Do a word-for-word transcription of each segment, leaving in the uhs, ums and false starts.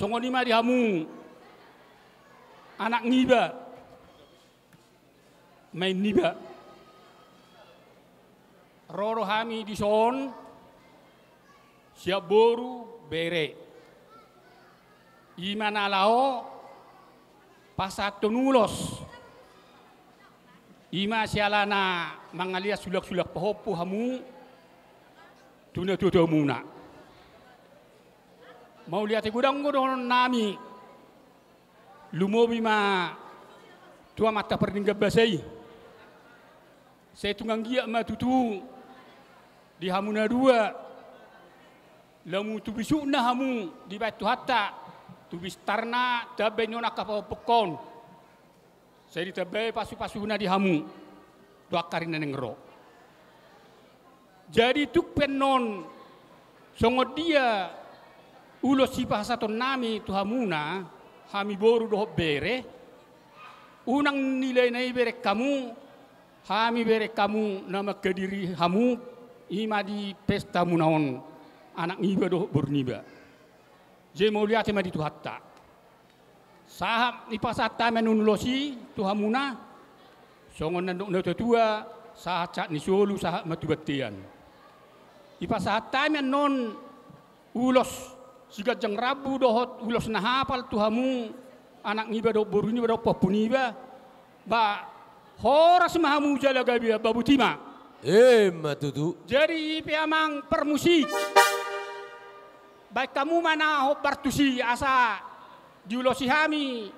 Songon i ma di hamu anak niba, maen niba. Ro do hami dison sian boru, bere. I ma na laho pasahathon ulos. I ma siala na mangaliat sulak-sulak pahompu hamu tu natuatuamuna. Mauliate godang do dohononnami, lumobi ma tu Amanta Pardenggan Basa i. Sai tung anggiat ma tutu di hamu na dua, lamu tu bisukna hamu dibahen Tuhanta, tu bistarna tamba i on angka pahompungkon. Sai ditambai pasu-pasuna di hamu tu angka ari na naeng ro. Jadi tung pe annon songon dia ulos sipasahatonnami tu hamuna, hami boru dohot bere, unang nilai na i bereng hamu, hami bereng hamu na manghadiri hamu, i ma di pesta muna on, anak niba dohot boru niba. Jadi mauliate ma di Tuhanta. Sahat dipasahat hami annon ulos i tu hamuna, songon na nidok ni natuatua, sahat-sahat ni solu sahat ma tu bontean. Dipasahat hami annon ulos siganjang rambu dohot ulos na hapal tu hamu, anak niba dohot boru niba dohot pahompu niba. Ba, horas ma hamu jala gabe, ba botima. Emma tutu. Jadi i pe amang parmusik, baen hamu ma na hombar tusi asa diulosi hami.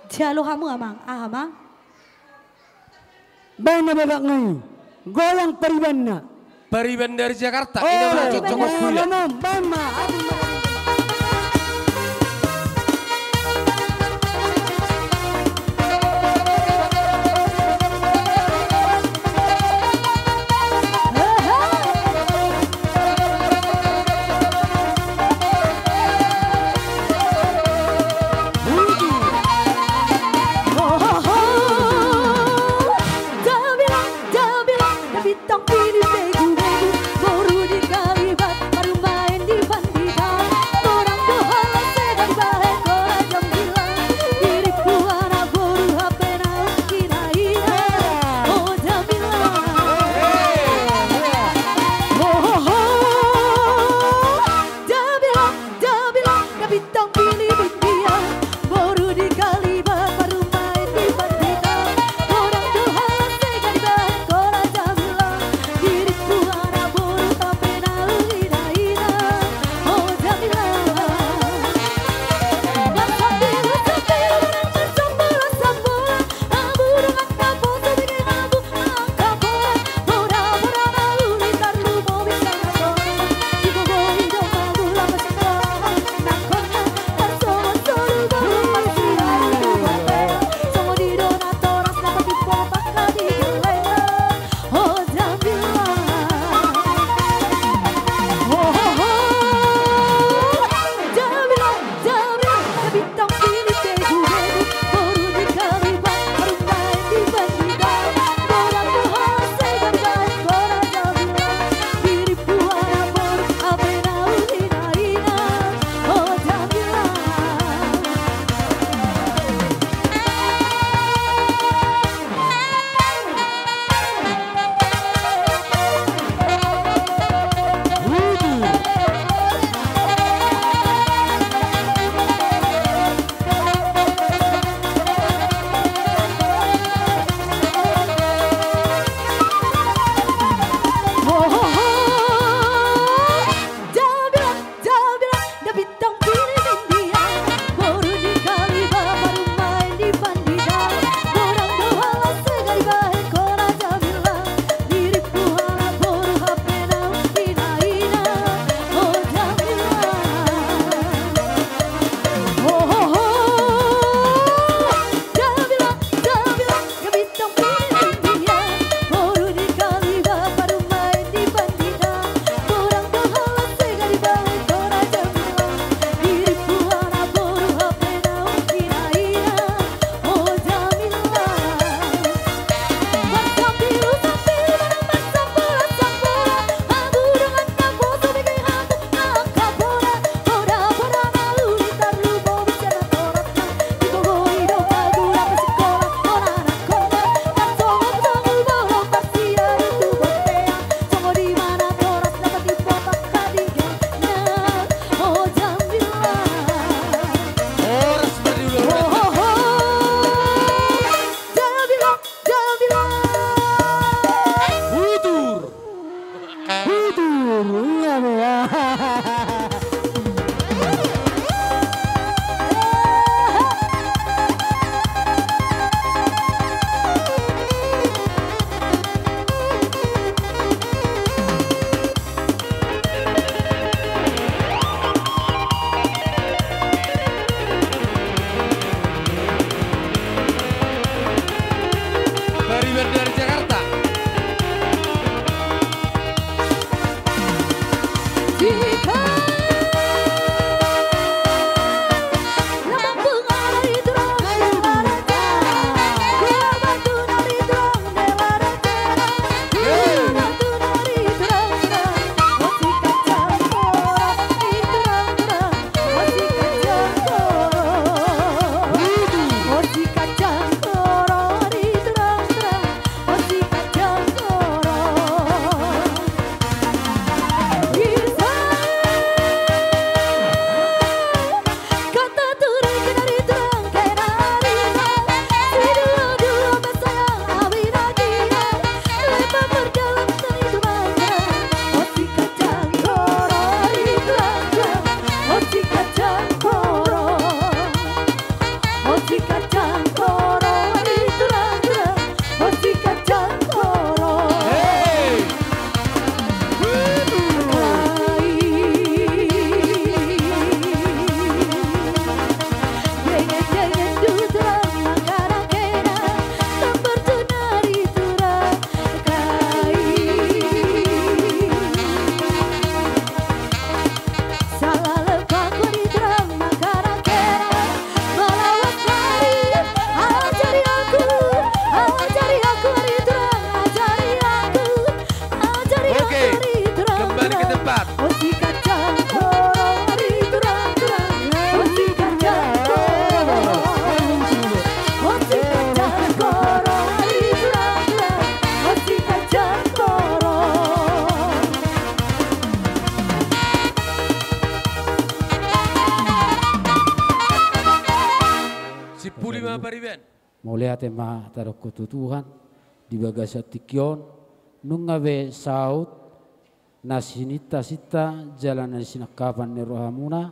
Jalo hamu, Amang. Aha, Amang? Baen ma babakna i. Goyang paribanna. Pariban dari Jakarta. Oh, ina ma, cocok, pariban. Baen ma, baen ma. Pariban dari Jakarta. Puli ma pariban. Mauliate ma tadokkon tu Tuhan di bagasan tingki on, nunga be saut na sinintasinta jala na sinangkapan ni rohamuna,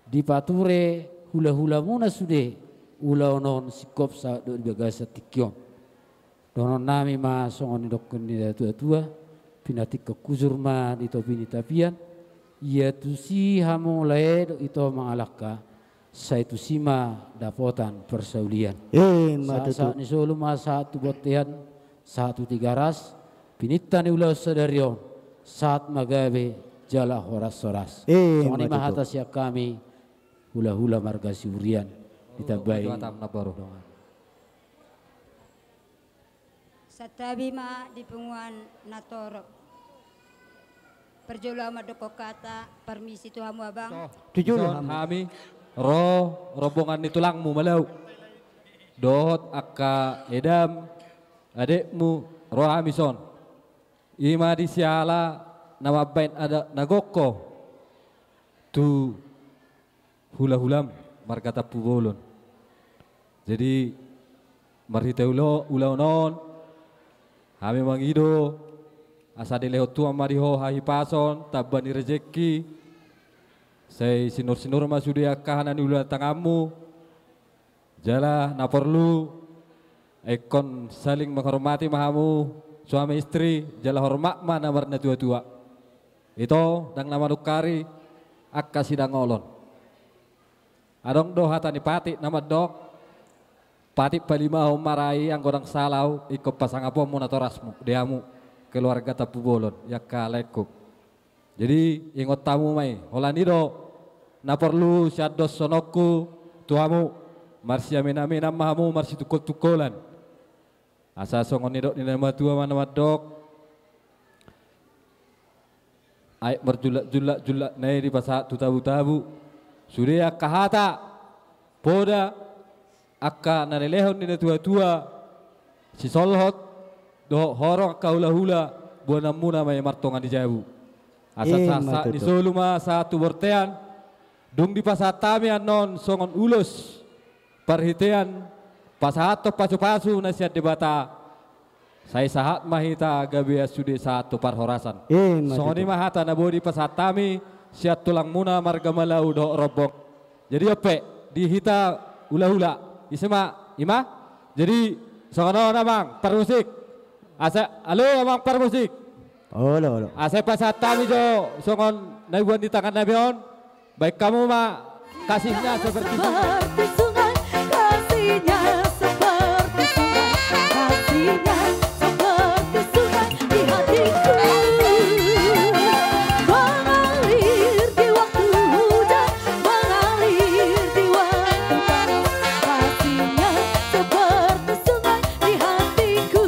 dipature hulahulamuna sude ulaon on singkop saut do di bagasan tingki on. Dohononnami ma songon nidokkon ni natuatua, pinatingkon hujur ma di topi ni tapian, ia tusi hamu lae dohot ito mangalangka, sai tusi ma dapotan parsaulian. Ima tutu. Sahat ni solu ma sahat tu bontean, sahat tu Tigaras, pininta ni ulaon sadari on, sahat ma gabe jala horashoras. Ima tutu. Songon i ma hata sian hami, hulahula marga Siburian, ditambai. Santabi ma di punguan na torop. Parjolo au mandokkon hata parmisi tu hamu abang. Tu jolo hamu. Hami ro rombongan ni tulangmu Malau dohot angka edam, adekmu, ro hami son. Ima di siala na mambahen adat na gok ho tu hulahulam marga Tampubolon. Jadi marhite ulaon on hami mangido asa dilehon Tuhan ma di ho hahipason, tamba ni rejeki, sai sinursinur ma sude angka hata ni ulaon tanganmu. Jala na porlu, ingkon saling menghormati ma hamu suami istri, jala hormat ma na marnatuatua. Ito ndang na manungkari angka sidangolon. Adong do hata ni patik na mandok, patik palimahon ma ra i, anggo ndang sala au ingkon pasangaponmu natorasmu di hamu keluarga Tampubolon, i angka laengku. Jadi ingot hamu ma i, holan i do na porlu sian doshononku tu hamu, marsiaminaminan ma hamu, marsitungkoltungkolan. Asa songon nidok ni na matua ma na mandok, aek marjulakjulak, julak na i dipasahat tu tabutabu. Sude angka hata, poda, angka na nilehon ni natuatua, sisolhot dohot horong angka hulahula, boanonmuna ma i martonga ni jabu. Asa sahat ni solu ma sahat tu bontean, dung dipasahat hami annon songon ulos parhitean pasahathon pasupasu na sian Debata, sai sahat ma hita gabean sude sahat tu parhorasan. Songon i ma hata na boi dipasahat hami sian tulangmuna marga Malau dohot rombong. Jadi on pe di hita hulahula, ise ma, i ma. Jadi songon on amang parmusik. Asa alo amang parmusik. Olo, olo. Asa pasahat hami jo songon na iboan di tangannami on. Baen hamu ma kasihnya seperti sungai. Seperti sungai, kasihnya seperti sungai, kasihnya seperti sungai di hatiku. Mengalir di waktu hujan, mengalir di waktu panas, kasihnya seperti sungai di hatiku.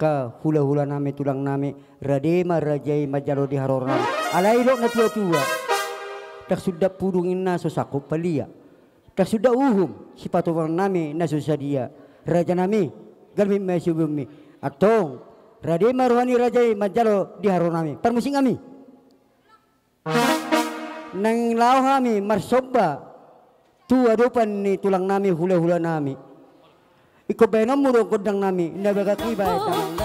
Angka hulahulanami, tulangnami, rade ma raja i manjalo di haroronami. Alai didok na tuatua, ndang suda pudung ninna so sangkup palia. Ndang suda uhum sipatorangonnami na so sadia. Rajanami, galbit ma siubeonmi. Antong, rade ma roha ni raja i manjalo di haroronami. Parmusiknami. Naeng laho hami marsomba tu adopan ni tulangnami, hulahulanami. Ingkon baenonmu do gondangnami na bagak i baen tangan.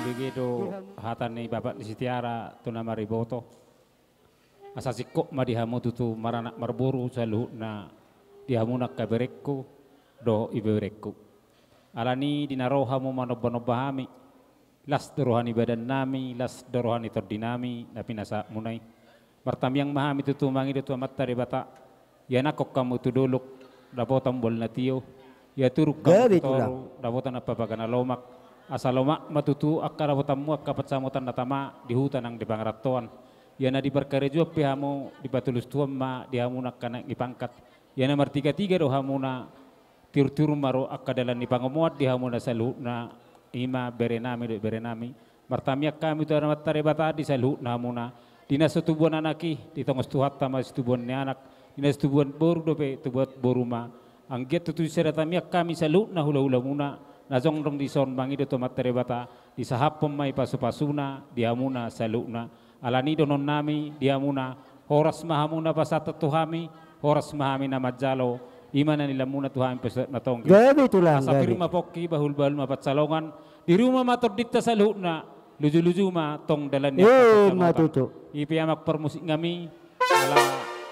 Bege do hata ni bapak ni si Tiara tu na mariboto. Asa singkop ma di hamu tutu maranak marboru saluhutna di hamuna angka berengku dohot ibeberengku. Alani di na ro hamu manombanomba hami, las do roha ni badannami, las do roha ni tondinami na pinasahatmuna i. Martamiang ma hami tutu mangido tu Amanta Debata, ianakhon hamu tu dolok dapotan boan na tio, iaturhon hamu tu toru dapotan ampapaga na lomak. Asa lomak ma tutu angka dapotanmu angka pansamotan na tama di huta nang di pangarantoan. Ia na diparkarejoan pe hamu dipatulus Tuhan ma di hamuna angka naek ni pangkat. Ia na martigatiga do hamuna, tiurtiur ma ro angka dalan ni pangomoan di hamuna saluhutna, i ma berenami dohot ibeberenami. Martamiang hami tu Amanta Debata di saluhutna hamuna, di na so tubuan anak i, ditongos Tuhanta ma situbuan ni anak, di na so tubuan boru dope tubuan boru ma. Anggiat tutu sada tamiang hami saluhutna hulahulamuna na jongjong dison mangido tu Amanta Debata, disahaphon ma i pasupasuna di hamuna saluhutna. Alani dohononnami di hamuna, horas ma hamu na pasahathon tu hami, horas ma hami na manjalo, i ma na nilamuna tu hami pasahat na tonggi. Gabe tulang, asa pir ma pongki, bahulbahul ma pansalongan, di ruma ma tondinta saluhutna, lujuluju ma tong dalan ni angka pansamotan. I pe amang parmusiknami, ala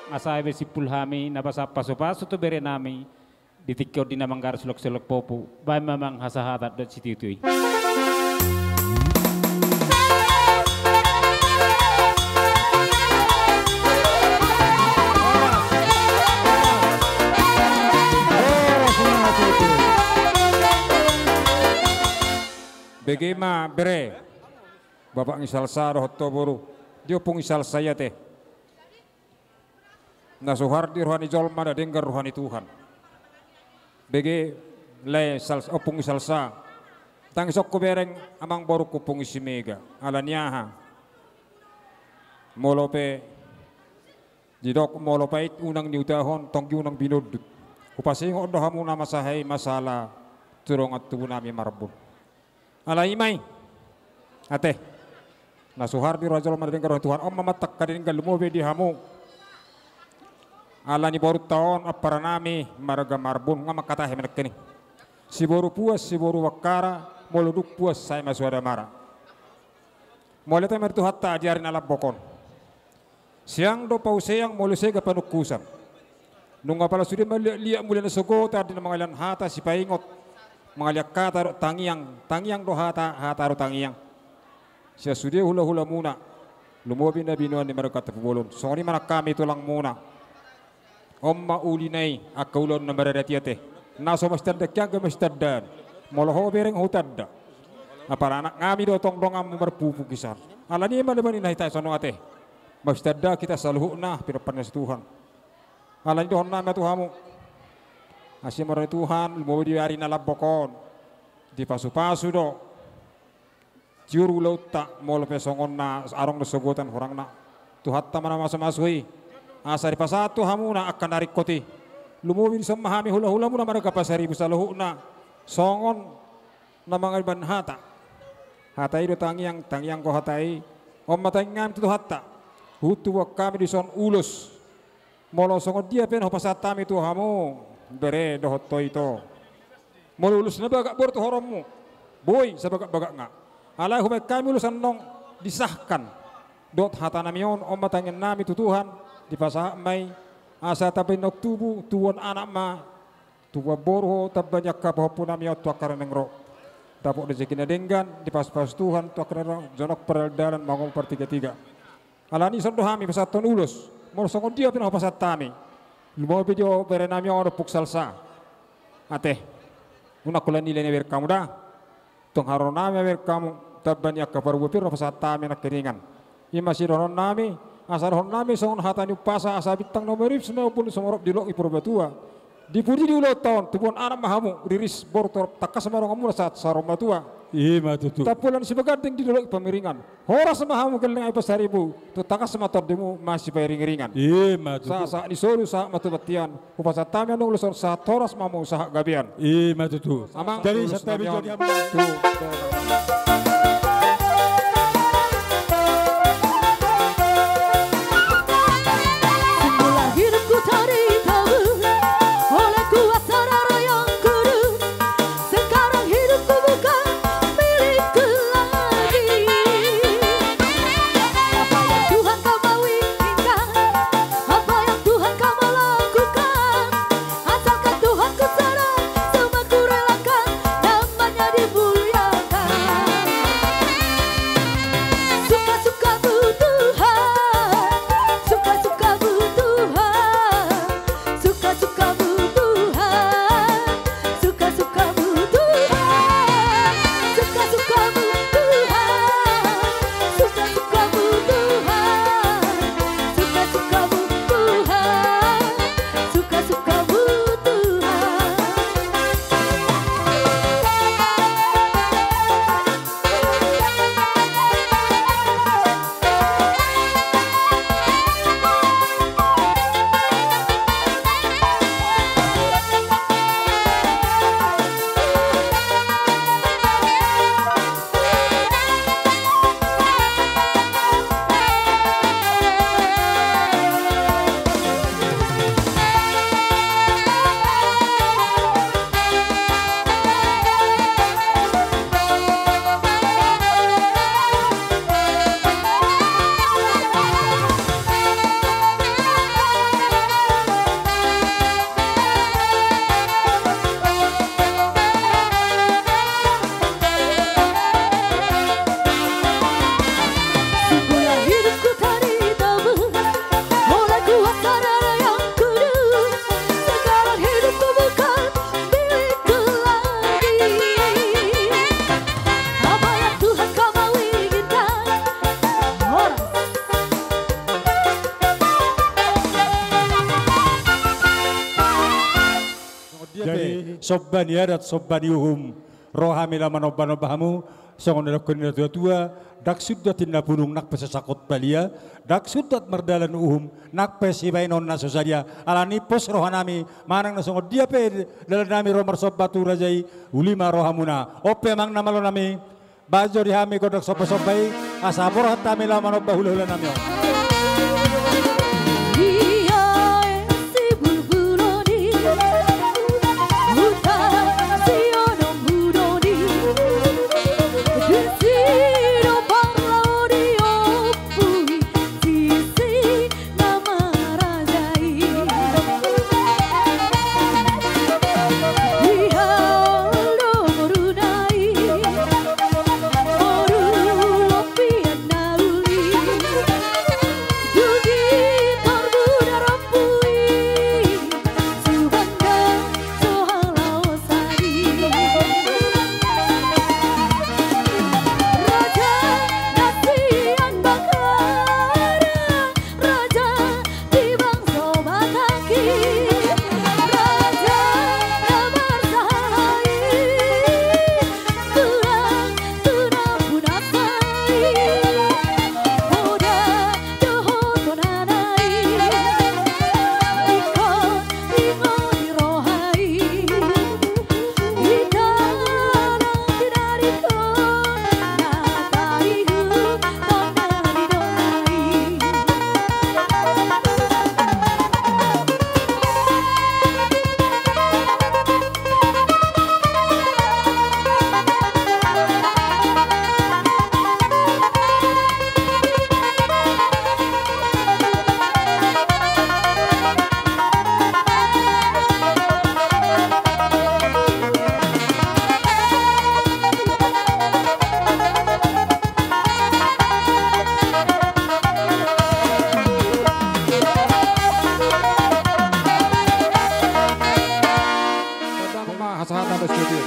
asa be simpul hami na pasahat pasupasu tu berenami, di tingki on di na manggarar solok-solok popu, baen ma amang hasahatan dohot sitiotio i. Bege ma bere, bapak ni Salsa dohot ho boru, di ompung ni Salsa i ate. Na so hea di roha ni jolma, na denggan roha ni Tuhan. Bege lae Sal-, ompung ni Salsa. Tangis on hubereng amang borungku ompung ni si Mega. Alani aha? Molo pe didok molo pait unang niutahon, tonggi unang binondut. Hupasingot do hamu na masa i masalah tu dongan tubu nami Marbun. Alai ma i. Ate. Na suhar di roha jolma na denggan roha ni Tuhan, on ma manang angka denggan lumobi di hamu. Ala ni borunta on, ampara nami marga Marbun, nga mangkatahi ma nangkin i. Siboru puas, siboru bangkara, molo dung puas sai ma suada mara. Mauliate ma di Tuhanta di ari na lambok on. Siang do pauseang molo sega panungkusan. Nunga pala sude maliat-liat mulia na sogot, adi na mangalian hata sipaingot. Mangalian hata do tangiang, tangiang do hata, hata do tangiang. Sian sude hula-hulamuna, lumobi na binoan ni marga Tampubolon. Songon i ma nang hami tulangmuna. On ma ulina i, angka ulaon na maradat i ate. Na so masitanda kian, angka masitandaan. Molo ho bereng hutanda. Apala anak nami do tong donganmu marpupuk i san. Alani i ma leban i na hita i sonon ate. Masitanda hita saluhutna, pinomparna si Tuhan. Alani i dohonon nami ma tu hamu. Asi ma roha ni Tuhan, lumobi di ari na lambok on. Dipasu-pasu do. Tiur ulaonta, molo pe songon na adong na sogotan hurangna. Tuhanta ma na masu-masu i. Asa dipasahat tu hamuna angka na ringkot i. Lumobi dison ma hami hula-hulamuna marga Pasaribu saluhutna. Songon na mangalimban hata. Hata i do tangiang, tangiang do hata i. On ma tangiang nami tu Tuhanta. Huhut tubuan hami dison ulos. Molo songon dia pe na hupasahat hami tu hamu, bere dohot ito. Molo ulos na bagak boru tu horonmu, boi sabagak-bagakna. Alai hubaen hami ulos annon disahkan. Dohot hata nami on, on ma tangiang nami tu Tuhan, dipasahat ma i, asa tamba ni naung tubu, tubuan anak ma, tubuan boru ho, tamba ni angka pahompu nami on tu angka na naeng ro. Dapot rejeki na denggan, dipasu-pasu Tuhan tu angka na naeng ro, jonok pardalan-dalan mangolu partiga-tiga. Alani i songon do hami pasahathon ulos, molo songon dia pe na hupasahat hami. Lumobi do bere nami on Ompung Salsa. Ate. Unang hula nilai na bereng hamu da. Tong haroro nami ma bereng hamu, tamba ni angka parubue pir na hupasahat hami nangkiningan. I ma sidohonon nami, asa dohonon nami songon hata ni umpasa, asa bintang na maribus na ombun sumorop di dolok i Purbatua. Di pudi di ulaonta on, tubuan anak ma hamu, riris boru torop, tangkas ma donganmuna sahat saur matua. I ma tutu. Tampulan Sibaganding di dolok i Pamiringan. Horas ma hamu gelleng ai Pasaribu, tung tangkas ma tondimu masipairing-iringan. I ma tutu. Sahat-sahat ni solu, sahat ma tu bontean. Hupasahat hami annon ulos on, sahat horas ma hamu sahat gabean. I ma tutu. Amang, jadi ulos santabi nami on. Jadi hamu. Tutu. Semula hidupku tadi tabu, oleh kuasa Darah Yang Kudus, sekarang hidupku bukan milikku lagi. Apa yang Tuhan kau mau inginkan, apa yang Tuhan kau mau lakukan, asalkan Tuhan ku serah, semua ku relakan, namanya dimuliakan. Suka-sukamu Tuhan, suka-sukamu Tuhan, suka-sukamu Tuhan, suka-sukamu Tuhan, suka-sukamu Tuhan, suka-sukamu Tuhan, suka-sukamu Tuhan, suka-sukamu Tuhan. Jadi, somba ni adat, somba ni uhum, ro hami laho manomba-nomba hamu, Songon na didok ni na tua-tua, ndang sundat inna punung nang pe so sangkot palia, ndang sundat mardalan uhum nang pe sibahenon na so sadia. Alani i pos rohanami manang na songon dia pe dalannami ro marsomba tu raja i, uli ma rohamuna. On pe amang na malonami, bahen jo di hami gondang somba-somba i, asa borhat hami laho manomba hula-hulanami on. Tanda ma hasahatan do studio.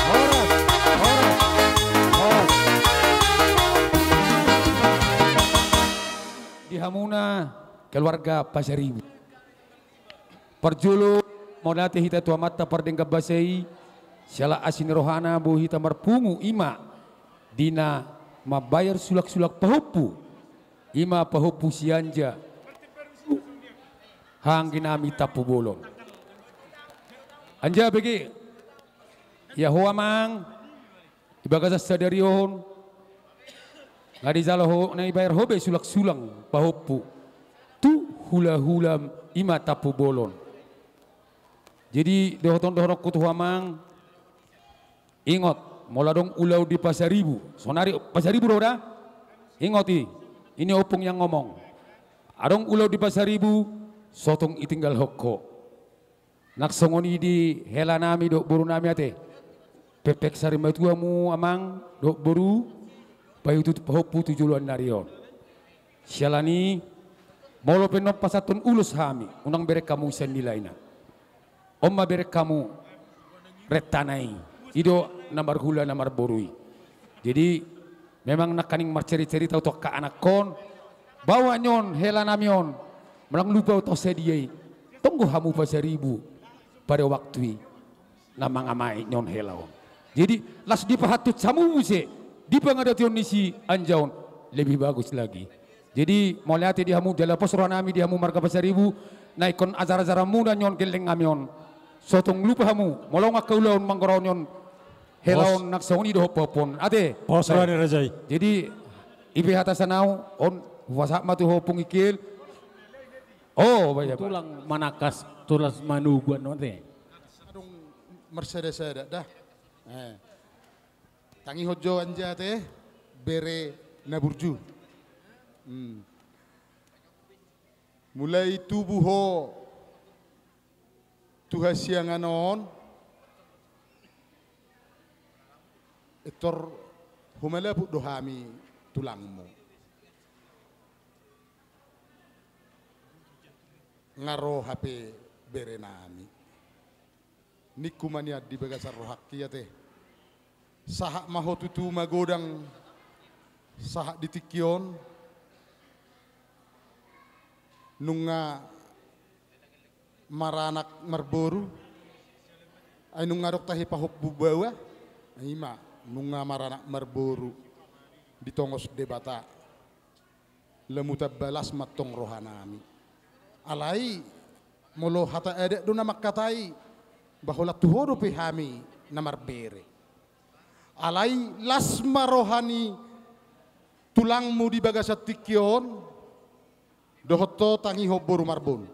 Horas, horas, horas. Di hamuna keluarga Pasaribu. Parjolo, mauliate hita tu Amanta pardenggan basa i, siala asi ni rohana boi hita marpungu, i ma di na mambayar sulak-sulak pahompu, i ma pahompu si Anja, haha anggi nami Tampubolon. Anja, bege, ia ho amang, di bagasan sadari on, nga dijalo ho, nga dibayar ho be sulak-sulak pahompu tu hula-hulam, i ma Tampubolon. Jadi, dohoton-dohononku tu ho amang, ingot, molo adong ulaon di Pasaribu, sonari Pasaribu do da, ingot i, ini Ompung yang ngomong. Adong ulaon di Pasaribu, so tung itinggalhon ho. Nang songon i di hela nami dohot boru nami ate. Pepek sari matua hamu amang dohot boru, paihutihut pahompu tu joloan ni ari on. Siala ni i, molo pe nuaeng pasahathon ulos hami, unang bereng hamu sian nilaina. On ma bereng hamu rentana i, i do na marhula na marboru i. Jadi, memang nangkaning marcerita-cerita tu angka anakkon, bahwa nion hela nami on, manang lupa taon sadia i, tonggo hamu Pasaribu pada waktu i na mangamai nion hela on. Jadi, las dipahantusi hamu muse di pangadation ni si Anja on, lebih bagus lagi. Jadi, mauliate di hamu, jala pos roha nami di hamu marga Pasaribu, na ingkon ajar-ajaranmuna nion gelleng nami on. So tung lupa hamu, molo adong angka ulaon manggorahon nion hela on, nang songon i dohot pahompu on. Ate. Pos roha ni raja i. Jadi, i pe hata sian au, on hupasahat ma tu ho Ompung Ikel. O, baik, baik. Tulang manangkas, tulang manugu, anu ate. Adong marsada-sada da. Eh. Tangihon jo Anja ate, bere na burju. Hmm. Mulai tubu ho tu hasiangan on, pintor humalaput do hami tulangmu. Nga ro hape bere nami. Ningku ma nian di bagasan rohangki ate. Sahat ma ho tutu magodang sahat di tingki on. Nunga maranak marboru. Ai nunga adong tahe pahompu baoa. Ima, nunga maranak marboru ditongos Debata. Lam tamba las ma antong rohanami. Alai molo hata adat do na mangkatai, ba holan tu ho dope hami na marbere. Alai las ma roha ni tulangmu di bagasan tingki on, dohot ho tangihon boru Marbun.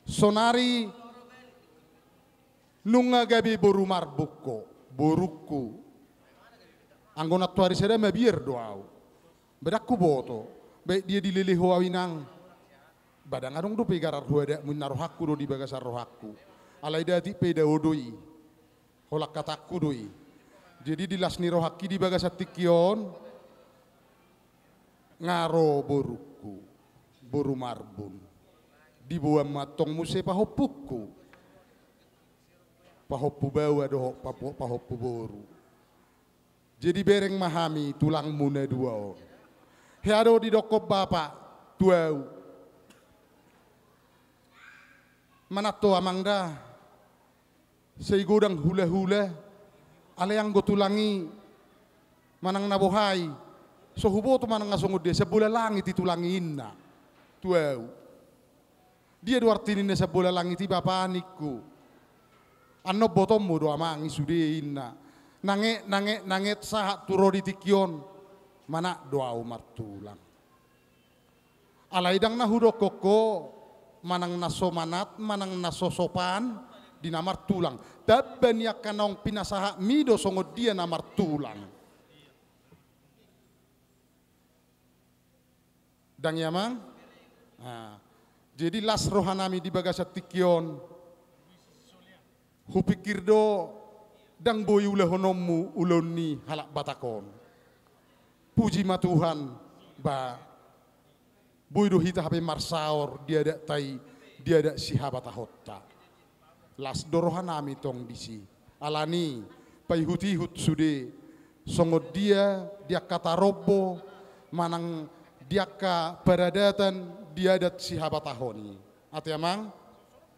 Sonari nunga gabe boru Marbun ho, borungku. Anggo nantoari sada mabiar do ahu. Ba ndang huboto, baen dia dilele ho ahu inang. Ba ndang adong dope garar hu adatmu, ninna rohangku do di bagasan rohangku. Alai datik pe dao do i. Holan hatangku do i. Jadi di las ni rohangki di bagasan tingki on, nga ro borungku, boru Marbun. Diboan ma antong muse pahompungku. Pahompu baoa dohot papo-, pahompu boru. Jadi bereng ma hami tulangmu na dua on. Hea do didokkon bapa tu ahu. Manat ho amang da. Sai godang hulahula. Alai anggo tulang i manang na boha i, so huboto manang na songon dia, sambola langit i tulang i, inna tu ahu. Dia do arti ni na sambola langit i bapa ningku? Annon botoonmu do amang i sude, inna. Nanget, nanget, nanget sahat tu ro di tingki on, manat do ahu martulang. Alai ndang na hudokkon ho manang na so manat manang na so sopan di na martulang. Tamba ni angka naung pinasahatmi do songon dia na martulang. Ndang i amang? Nah, jadi las rohanami di bagasan tingki on. Hupikir do ndang boi ulahononmu ulaon ni halak Batak on. Puji ma Tuhan, ba boi do hita hape marsaor di adatta i, di adat sihabatahonta. Las do rohanami tong disi. Alani paihutihut sude songon dia di angka tarombo manang di angka paradatan di adat sihabatahon i. Ate amang,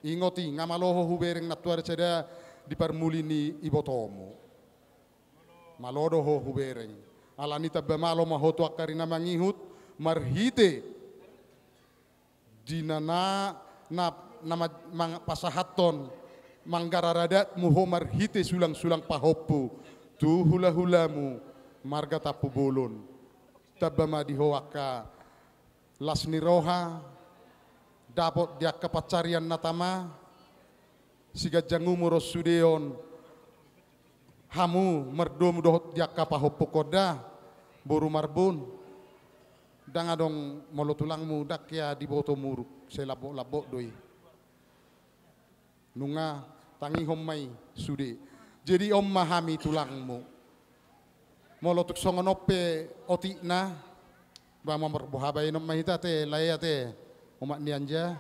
ingot i, nga malo ho hubereng nantoari sada di parmuli ni ibotomu. Malo do ho hubereng. Alani tamba malo ma ho tu angka ari na mangihut marhite di na, na, na, na ma-, mang-, pasahathon manggarar adatmu ho marhite sulangsulang pahompu tu hulahulamu marga Tampubolon. Tamba ma di ho angka las ni roha, dapot di angka pansarian na tama, siganjang umur on sude on hamu mardomu dohot di angka pahompungkon da, boru Marbun. Ndang adong molo tulangmu ndang hea diboto muruk, sai lambok-lambok do i. Nunga tangihon ma i sude. Jadi on ma hami tulangmu. Molo tung songon on pe otikna, ba mamorboha baenon ma hita ate, lae ate, omak ni Anja,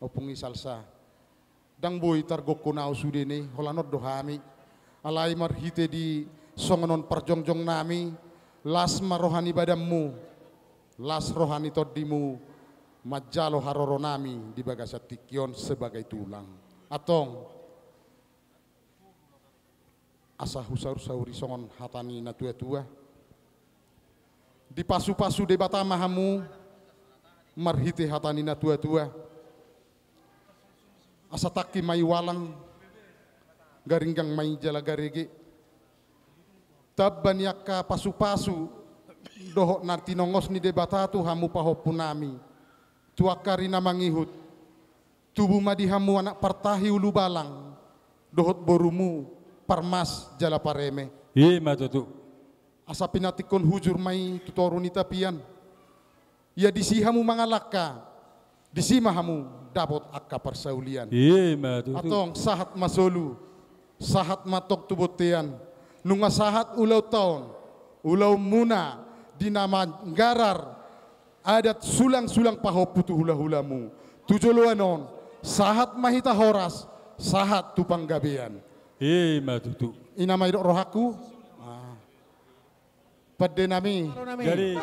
ompung i Salsa. Ndang boi targokkon ahu sude ni, holan on do hami. Alai marhite di songon on parjongjongnami, las ma roha ni badanmu, las roha ni tondimu, manjalo haroronami di bagasan tingki on sebagai tulang. Antong, asa husaursauri songon hata ni natuatua. Dipasupasu Debata ma hamu marhite hata ni natuatua. Asa tangki ma i ualang, garinggang ma i jala garege. Tamba ni angka pasupasu dohot na tinongos ni Debata tu hamu pahompunami, tu angka ari na mangihut, tubu ma di hamu anak partahi ulubalang dohot borumu parmas jala pareme. I ma tutu. Asa pinantikhon hujur ma i tu toru ni tapian. Ia disi hamu mangalangka, disi ma hamu dapot angka parsaulian. I ma tutu. Antong sahat ma solu, sahat ma antong tu bontean, nunga sahat ulaonta on, ulaonmuna di na manggarar adat sulangsulang pahompu tu hulahulamu. Tu joloan on, sahat ma hita horas, sahat tu panggabean. I ma tutu. I na ma didok rohangku. Ah. Pandenami. Jadi,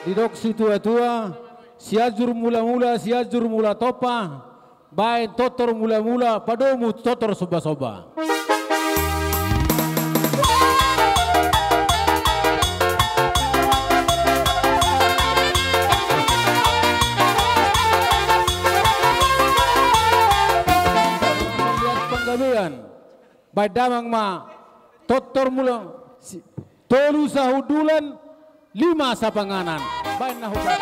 didok situatua, Sianjur Mulamula, Sianjur Mulatompa, baen Tortor Mulamula, padomu Tortor Sombasomba. Panggabean, baen damang ma Tortor Mula, si-, tolu sahundulan, lima sapanganan. Baen na hupa.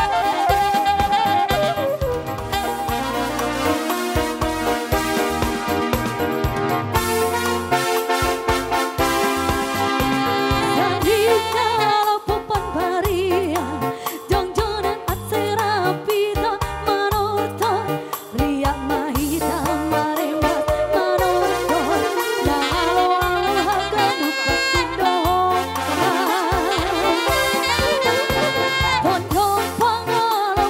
Jadi kalau popan barian, jongjonan ansera piton manortor. Riak ma hita marembas manortor, na alo-alo haganup pasindohongan. Pondok pangalo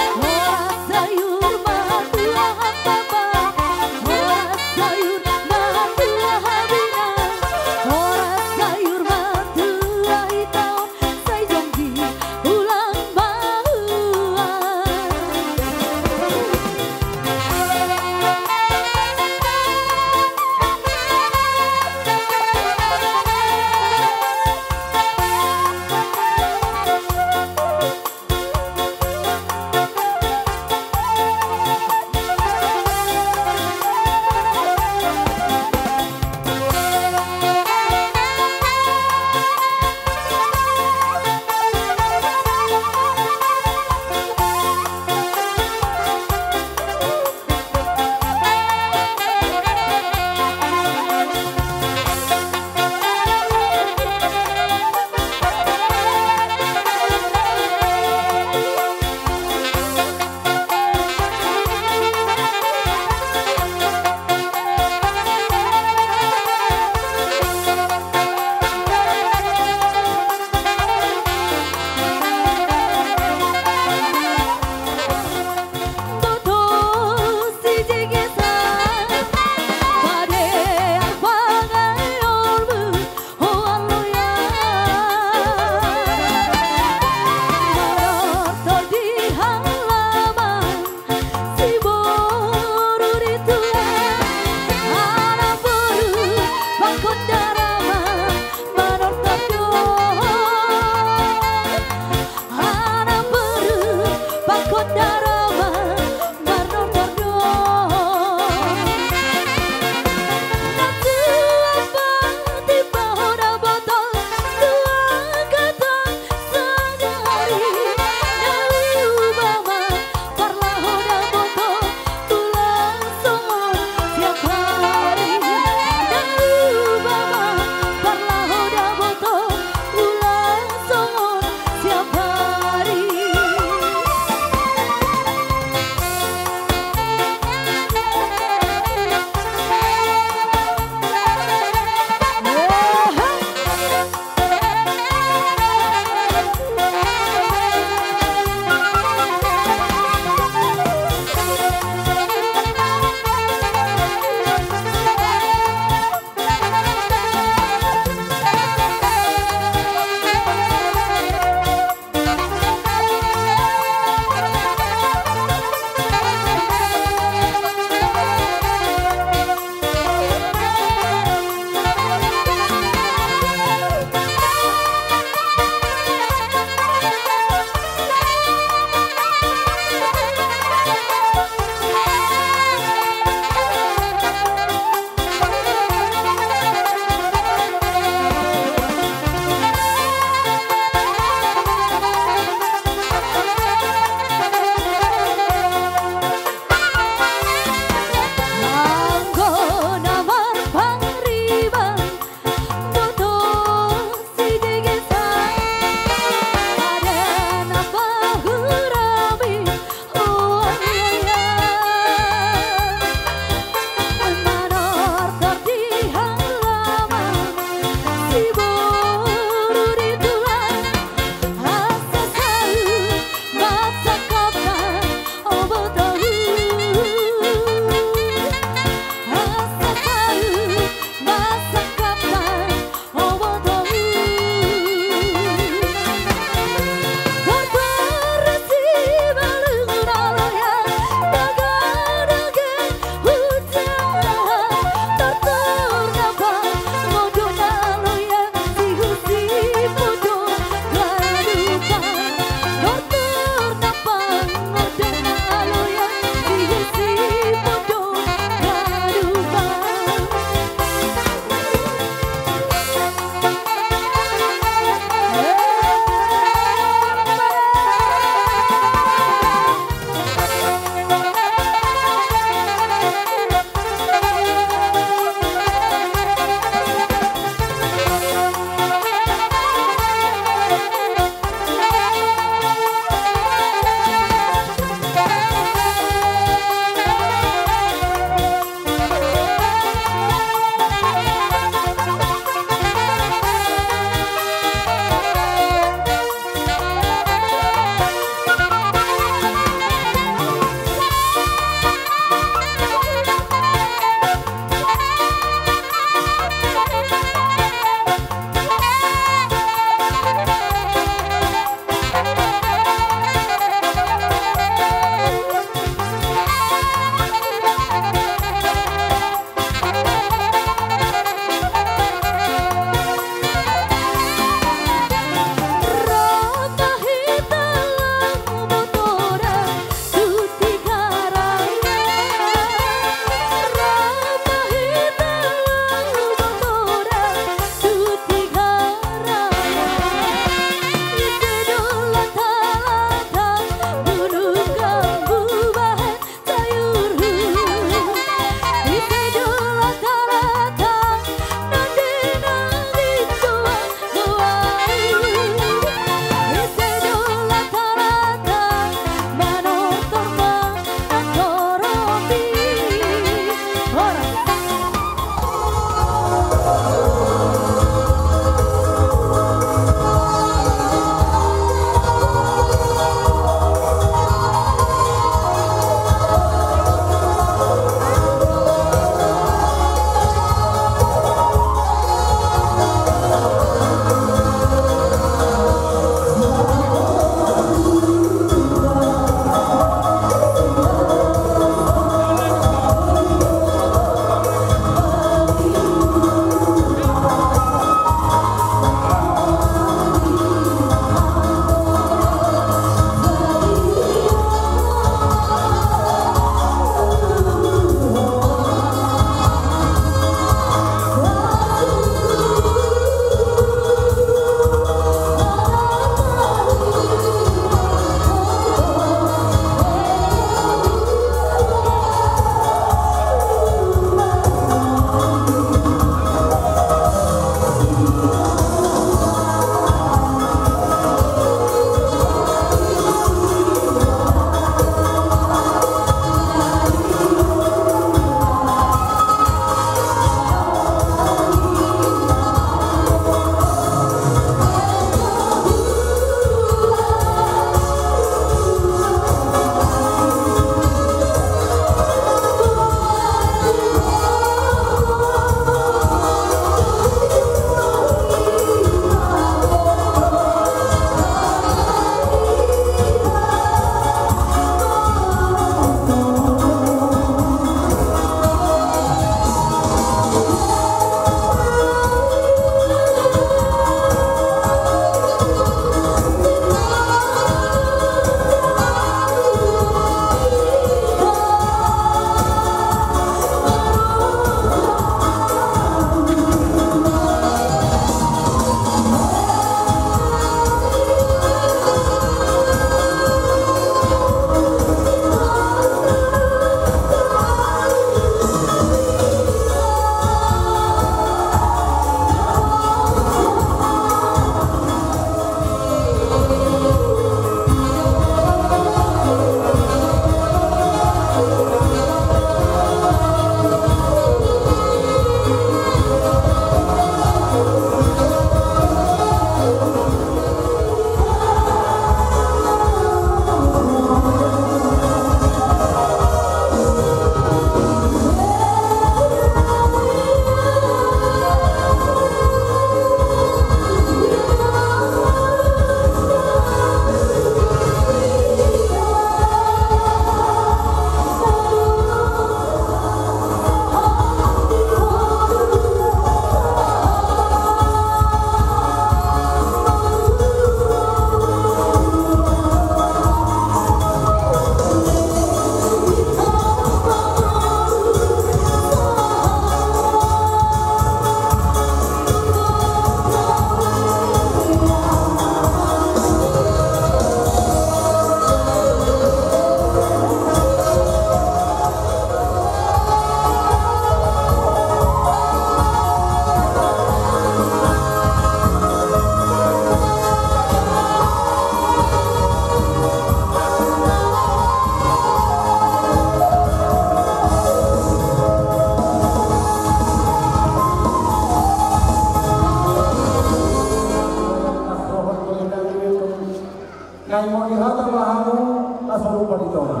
Di hata ma hamu na sarupa di tonga.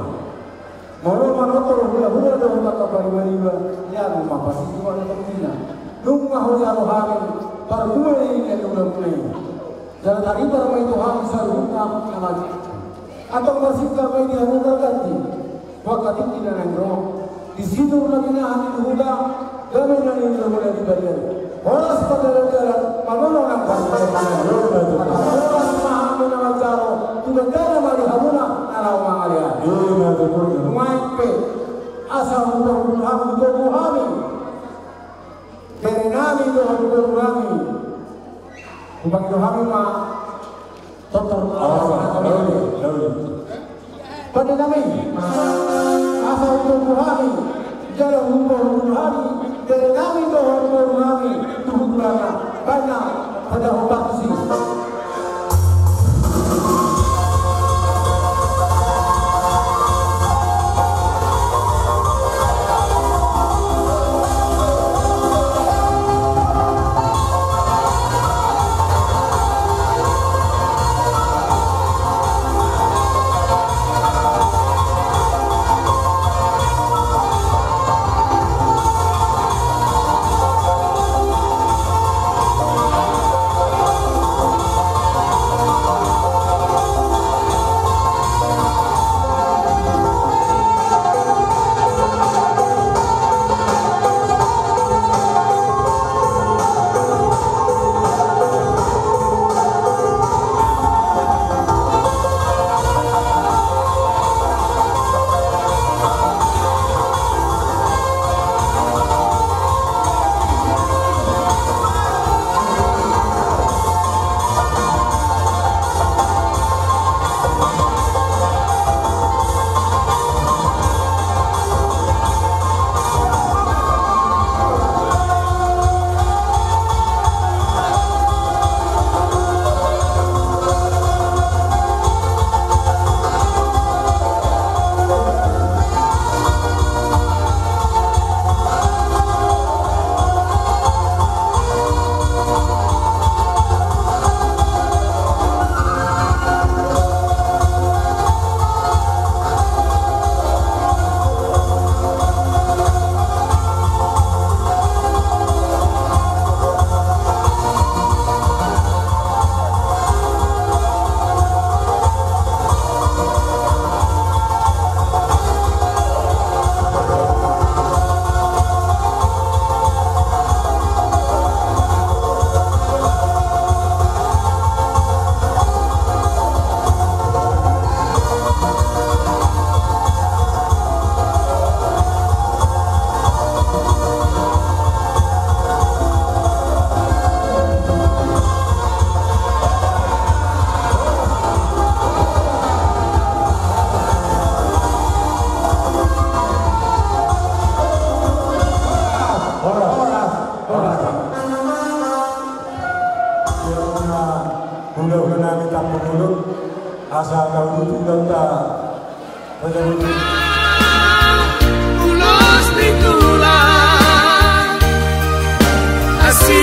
Molo manortor hulahula dohot angka paribadiba, ia nunga pasingkop na tongkina. Nunga hujalo hami parbue ni hulahula i. Jala taripar ma i tu hami saluhutna na mate. Antong marsingkap ma i di hamu targanti. Angka tingki na naeng ro, di sinur na binahen ni huta, dame na nilehon hulahula di balian. Horas ma dalan-dalan, mamora nang horas ma dalan-dalan. Horas ma hami na manjalo, tu gandana ma di hamuna na laho mangalean. Nuaeng pe, asa hupaboa hami, hupaboa hami bere nami dohot boru nami. Hupaboa hami ma. Tontor. Pande nami, asa hupaboa hami, jala hupaboa hami bere nami dohot boru nami tu hutana, baen na pada hupakusi. Horas, horas, horas. Ia, hulahula nami tampuk ulun, asa taudut ulang ta. Ulos ni tulang, asi